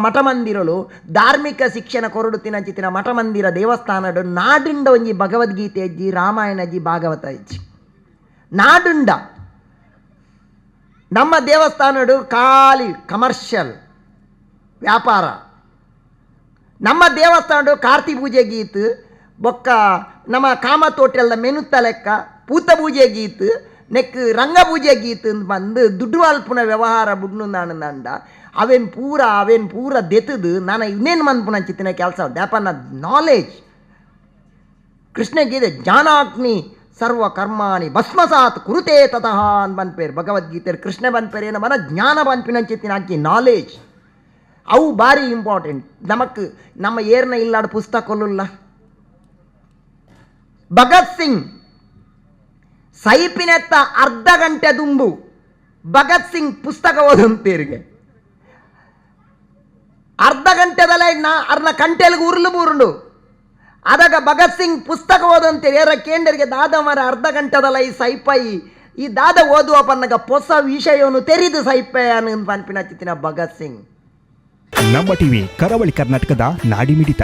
ಮಠ ಮಂದಿರಲು ಧಾರ್ಮಿಕ ಶಿಕ್ಷಣ ಕೊರಡು ತಿನಂಚಿತ್ತಿನ ಮಠ ಮಂದಿರ ದೇವಸ್ಥಾನಡ್ ನಾಡುಂಡ ಒಂಜಿ ಭಗವದ್ಗೀತೆ ಇಜ್ಜಿ, ರಾಮಾಯಣ ಇಜ್ಜಿ, ಭಾಗವತ ಇಜ್ಜಿ. ನಾಡುಂಡ ನಮ್ಮ ದೇವಸ್ಥಾನಡು ಖಾಲಿ ಕಮರ್ಷಿಯಲ್ ವ್ಯಾಪಾರ. ನಮ್ಮ ದೇವಸ್ಥಾನಡು ಕಾರ್ತಿ ಪೂಜೆ ಗೀತ್ ಬೊಕ್ಕ ನಮ್ಮ ಕಾಮತೋಟೆಲ್ದ ಮೆನುತ್ತ ಲೆಕ್ಕ ಪೂತ ಪೂಜೆ ಗೀತ್ ನೆಕ್ ರಂಗ ಪೂಜೆ ಗೀತ್ ಬಂದು ದುಡ್ಡು ಅಲ್ಪುನ ವ್ಯವಹಾರ ಬುಡ್ನು. ಅವೇನ್ ಪೂರ ಅವೇನ್ ಪೂರ ದೆತ್ತದು ನಾನು ಇನ್ನೇನು ಮನ್ಪುನಂಚಿತ್ತಿನ ಕೆಲಸ ದಾಪನ ನಾಲೆಜ್. ಕೃಷ್ಣ ಗೀತೆ ಜ್ಞಾನಾಗ್ನಿ ಸರ್ವ ಕರ್ಮಾಣಿ ಭಸ್ಮಸಾತ್ ಕುರುತೆ ತತಃ ಅಂತ ಪನ್ಪೇರು. ಭಗವದ್ಗೀತೆ ಕೃಷ್ಣ ಪನ್ಪೇರು ಏನ ಮನ ಜ್ಞಾನ ಪನ್ಪಿನಂಚಿತ್ತಿನ ಅಕ್ಕಿ ನಾಲೆಜ್ ಅವು ಭಾರಿ ಇಂಪಾರ್ಟೆಂಟ್ ನಮಕ್. ನಮ್ಮ ಏರ್ನ ಇಲ್ಲಾಡು ಪುಸ್ತಕಲುಲ್ಲ. ಭಗತ್ ಸಿಂಗ್ ಸೈಪಿನೆತ್ತ ಅರ್ಧ ಗಂಟೆ ದುಂಬು ಭಗತ್ ಸಿಂಗ್ ಪುಸ್ತಕ ಓದಂತೇರಿಗೆ. ಅರ್ಧ ಗಂಟೆದಲ್ಲ ನಾ ಅರ್ನ ಕಂಟೆಲ್ಗೆ ಉರುಳು ಬೂರುಂಡು. ಅದಾಗ ಭಗತ್ ಸಿಂಗ್ ಪುಸ್ತಕ ಓದಂತೆ. ಏರ ಕೇಂದ್ರಿಗೆ, ದಾದ ಮರ, ಅರ್ಧ ಗಂಟೆದಲ್ಲ ಈ ಸೈಪೈ, ಈ ದಾದ ಓದುವ ಪನ್ನಗ ಹೊಸ ವಿಷಯವನ್ನು ತೆರಿದು ಸೈಪೈ ಅನ್ನು ಪನ್ಪಿನ ಚಿತ್ತಿನ ಭಗತ್ ಸಿಂಗ್. ನಮ್ಮ ಟಿವಿ, ಕರಾವಳಿ ಕರ್ನಾಟಕದ ನಾಡಿಮಿಡಿತ.